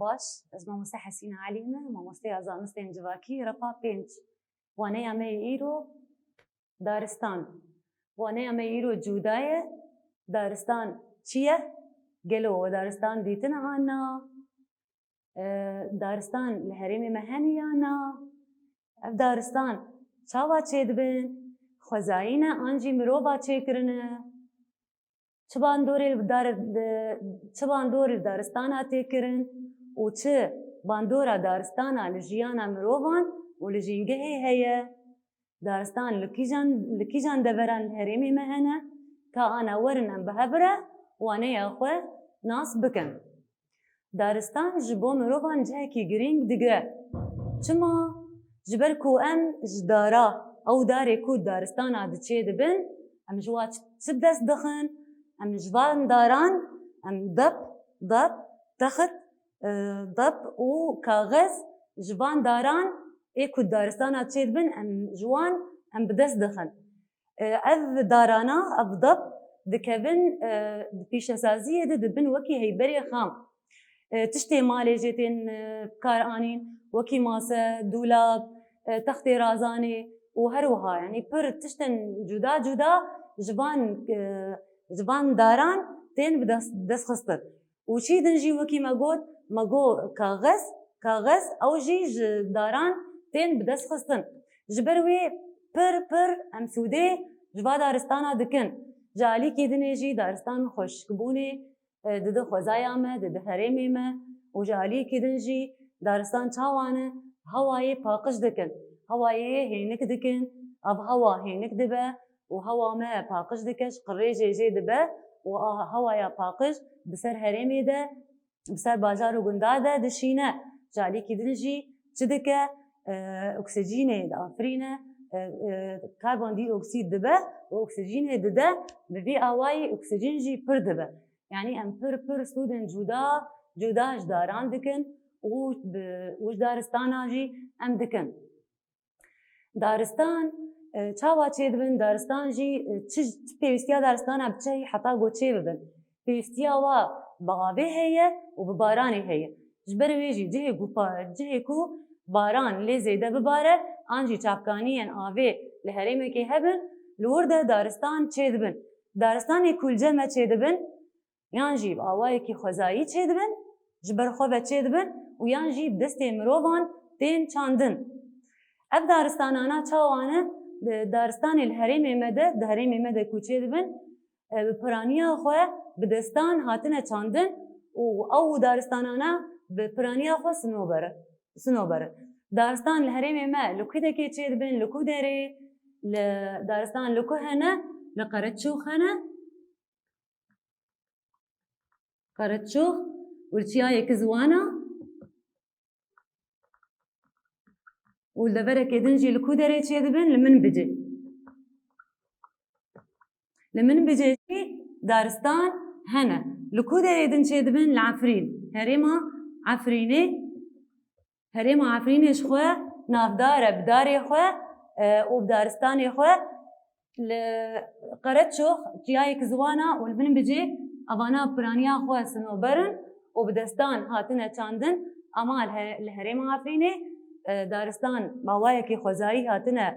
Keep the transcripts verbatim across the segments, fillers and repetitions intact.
Baş, ez mamoste Hesîna Elî me, mamosteya zanistên civakî, repa pênc. Waneya me yê îro daristan. Waneya me yê îro cuda ye. Daristan çi ye? Gelo we daristan dîtine an na? E, daristan li herêmê me hene ya na? Ev daristan çawa çêdibin? Xwezayî ne an jî mirova çêkirine? Çi bandorê li dar-, li, çi bandor li daristana tê kirin û çi bandora daristana li jiyana mirovan û li jîngehê heye? Daristan li kîjan, li kîjan deveran li herêmê me hene? Ka ana werin em bi hev re waneya xwe nas bikin. Daristan ji bo mirovan cihekî girîng digre. Çima? Ji ber ku em ji dara, ew darê ku daristana diçê dibin, em ji wa çi, çi bi dest dixin? Em ji van daran, em dep, dep, texit, e, dep û kaxez ji van daran ê ku daristana çê dibin, em ji wan em bi dest dixin. E, ev darana, ev dep dikevin, e, di pîşesaziyê de dibin wekî heyberê xam. E, tiştê malê jê tên, e, bi kar anîn, wekî mase, dûlab, e, textê razanê û her wiha, yanî pir tiştên cuda cuda ji van, e, ji van daran tên bi dest, dest xistin. Û çî din jî wekî me got, me got kaxez, kaxez ew jî ji daran tên bi dest xistin. Ji ber wê pir pir em sûdê ji va daristana dikin. Ji alîkî dinê jî daristan xweşikbûnê, e, dide xwezaya me, dide herêmê me û ji alîkî din jî daristan çawa ne? Hewayê paqij dikin. Hewayê hênik dikin. Ev hewa hênik dibe û hewa me paqij dike, ji qirêjê jê dibe û a hewaya paqij bi ser herêmê de, bi ser bajar û gunda de dişîne. Ji alîkî din jî çi dike? E, oksijînê diafirîne, e, e, karbondîoksîd dibe û oksijînê dide, bi vî awayî oksijîn jî pir dibe. Yanî em pir pir sûdên cuda cuda ji daran dikin û bi, û ji daristana jî em dikin. Daristan, e, çawa çêdibin? Daristan jî, e, çi, çi pêwîstiya daristana bi çi heye heta ku çê bibin? Pêwîstiya wa bi avê heye û bi baranê heye. Ji ber wê jî cihê ku pa-, cihê ku baran lê zêde bibare an jî çavkaniyên avê li herêmekê hebin, li wir de daristan çêdibin. Daristanê ku li cem me çêdibin, yan jî bi awayekî xwezayî çêdibin, ji ber xwe ve çêdibin û yan jî bi destê mirovan tên çandin. Ev daristanana çawa ne? Di daristanê li herêmê me de, di herêmê me de ku çêdibin, e, bi piraniya xwe bi destan hatine çandin û ew daristanana bi piraniya xwe sinober in, sinober in. Daristan li herêmê me li ku dekê çêdibin, li ku derê? Li daristan li ku hene? Li Qereçox hene. Qereçox û li çiyayê Kizwana û li deverekê din jî li ku derê çêdibin? Li Minbicê. Li Minbicê jî daristan hene. Li ku derê din çêdibin? Li Efrîn. Herêma Efrînê. Herêma Efrînê ji xwe navdar e bi darê xwe, e, û bi daristanê xwe. Li Qereçox, çiyayê Kizwana û li Minbicê evana piraniya xwe sinober in û bi destan hatine çandin, ama li he-, li herêma Efrînê, e, daristan bi awayekî xwezayî hatine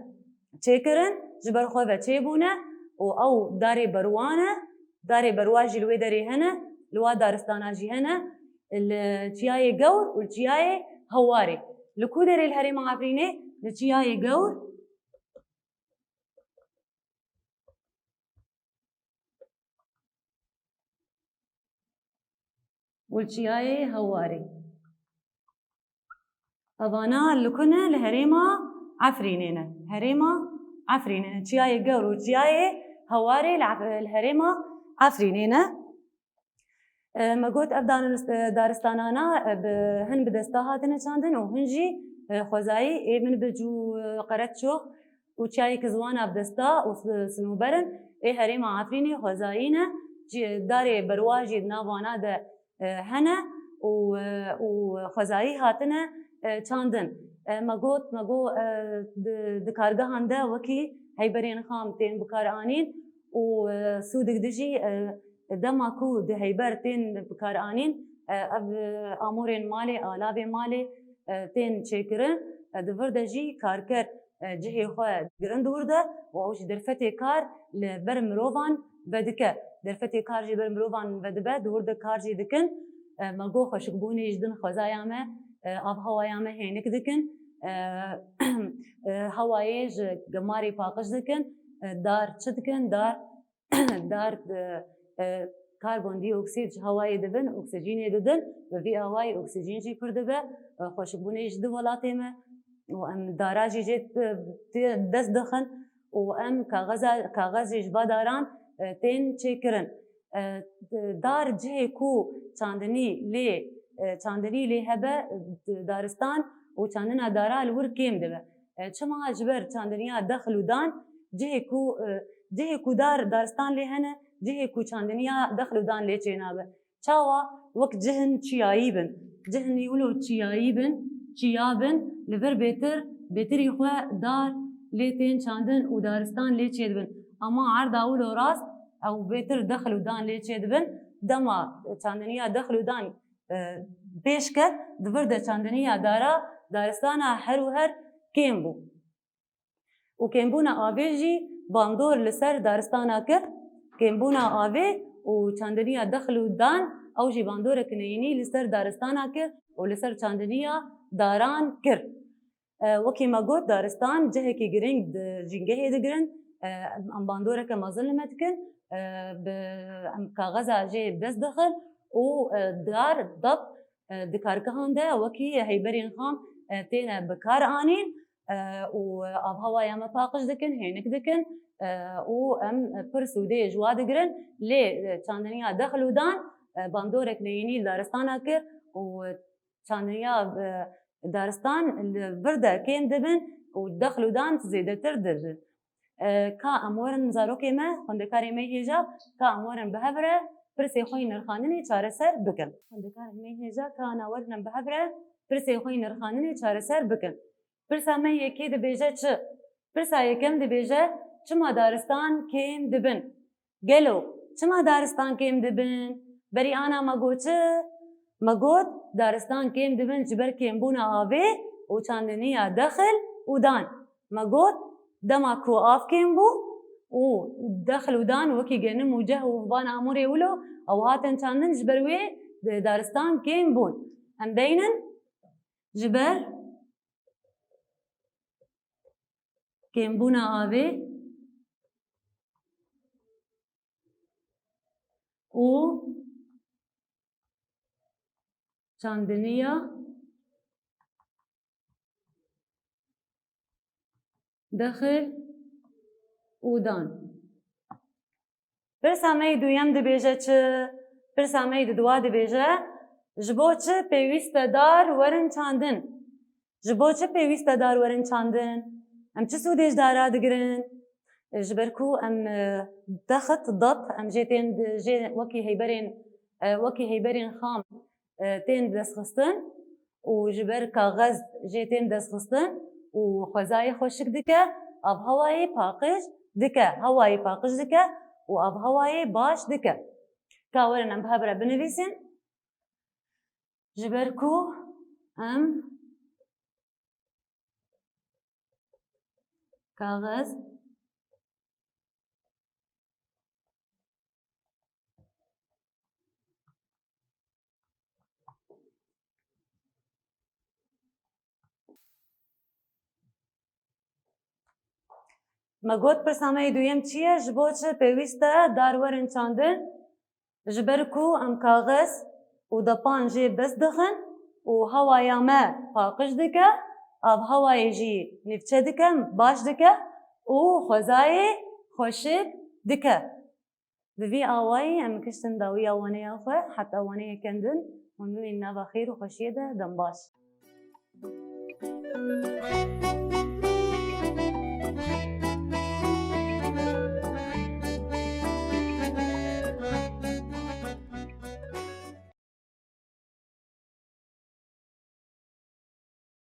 çêkirin, ji ber xwe ve çêbûne û ew darê berwa ne, darê berwa jî li wê derê hene, li wa daristana jî hene, li Çiyayê Gewr û li Çiyayê Hewarê. Li ku derê li herêma Efrînê? Li Çiyayê Gewr û li Çiyayê Hewarê. Evana li ku ne? Li herêma Efrînê ne. Herêma Efrînê ne. Çiyayê Gewr û Çiyayê Hewarê li Ef-, li herêma Efrînê ne. E, me got ev danis-, e, daristanana, e, bi, hin bi desta hatine çandin û hin jî, e, xwezayî ê Minbic û, e, Qereçox û Çiyayê Kizwana bi desta û s-, sinober in. Ê herêma Efrînê xwezayî ne. Cî-, darê berwa jî di nav wana de, e, hene û, e, û xwezayî hatine, e, çandin. E, me got, me got, e, di, di kargehan de wekî heyberên xam tên bikaranîn û, e, sûdik dijî, e, dema ku di heyber tên bikaranîn, E, ev, e, amûrên malê, alavê malê, e, tên çêkirin. E, di vir de jî karker, e, cihê xwe digirin di wir de û ew jî derfetê kar li ber mirovan vedike. Derfetê kar jî ber mirovan vedibe, di wir de kar jî dikin. E, me got xweşikbûnê ji din xwezaya me, e, avhewaya me hênik dikin. E, e, hewayê ji gemarê paqij dikin. E, dar çi dikin? Dar dar, e, e, karbondîoksîd ji hewayê dibin, oksîjînê didin, bi vî awayî oksîjîn jî pir dibe. E, xweşikbûnê ji di welatê me û em dara jî jê, e, tê dest dixin û em kaxeza, kaxez jî ji va daran, e, tên çêkirin. E, dar cihê ku çandinî lê, e, çandinî lê hebe, e, daristan û çandina dara li wir kêm dibe. E, çima? Ji ber çandiniya dexil û dan, cihê ku, e, cihê ku dar, daristan lê hene, cihê ku çandiniya dexil û dan lê çênabe. Çawa? Wek cihn çiyayî bin. Cihnî wilo çiyayî bin, çiya bin, li vir bêtir, bêtirî xwe dar lê tên çandin û daristan lê çêdibin. Ama erda wilo rast, ew bêtir dexil û dan lê çêdibin. Dema çandiniya dexil û dan, e, pêş ket, di vir de çandiniya dara, daristana her û her kêm bû. Û kêmbûna avê jî bandor li ser daristana kir. Kêmbûna avê û çandiniya dexil û dan, ew jî bandorek neyînî li ser daristana kir û li ser çandiniya daran kir. E, wekî me got, daristan cihekî girîng di jîngehê digirin. E, em bandoreke mezin li me dikin. E, bi, em kaxeza jê dest dixin û, e, dar, dap, e, di kargehan de wekî heyberên xam, e, têne bi kar anîn, e, û avhewaya me paqij dikin, hênik dikin, e, û em pir sûdê ji wa digirin. Lê, e, çandiniya dexil û dan, e, bandorek neyînî li daristana kir û çandiniya, e, daristan li vir de kêm dibin û dexil û dan zêdetir dibin. E, ka em werin zarokê me, xwendekarê me hêja, ka em werin bi hev re pirsê xwe yî nirxandinê çareser bikin. Xwendekarên me hêja, ka ana werin em bi hev re pirsê xwe yî nirxandinê çareser bikin. Pirsa me yekê dibêje çi? Pirsa yekem dibêje, çima daristan kêm dibin? Gelo çima daristan kêm dibin? Berî ana me got çi? Me got, daristan kêm dibin ji ber kêmbûna avê û çandiniya dexil û dan. Me got, dema ku av kêm bû û dexil û dan wekî genim û ceh û van amûrê wilo ew hatin çandin, ji ber wê daristan kêm bûn. Em deynin ji ber kêmbûna avê û çandiniya dexil û dan. Pirsa me yê duyem dibêje çi? Pirsa me yê di dua dibêje, ji bo çi pêwîst e dar werin çandin? Ji bo çi pêwîst e dar werin çandin? Em çi sûdê ji dara digirin? E, ji ber ku em, e, texit, dap, em jê tên, jê wekî heyberên, e, wekî heyberên xam, e, tên destxistin û ji ber kaxez jê tên destxistin û xwezayê xweşik dike, avhewayê paqij dike, hewayê paqij dike û avhewayê baş dike. Ka werin em bi hev re binivîsin. Ji ber ku em kaxez Me got, pirsa me yê duyem çi ye? Ji bo çi pêwîst e dar werin çandin? Ji ber ku em kaxez û depan jê dest dixin û hewaya me paqij dike, avhewayê jî nîvçe dike, baş dike û xwezayê xweşik dike. Bi vî awayî em gihiştin dawiya waneya xwe, heta waneyeke din hûn bimînin nava xêr û xweşiyê de, dem baş.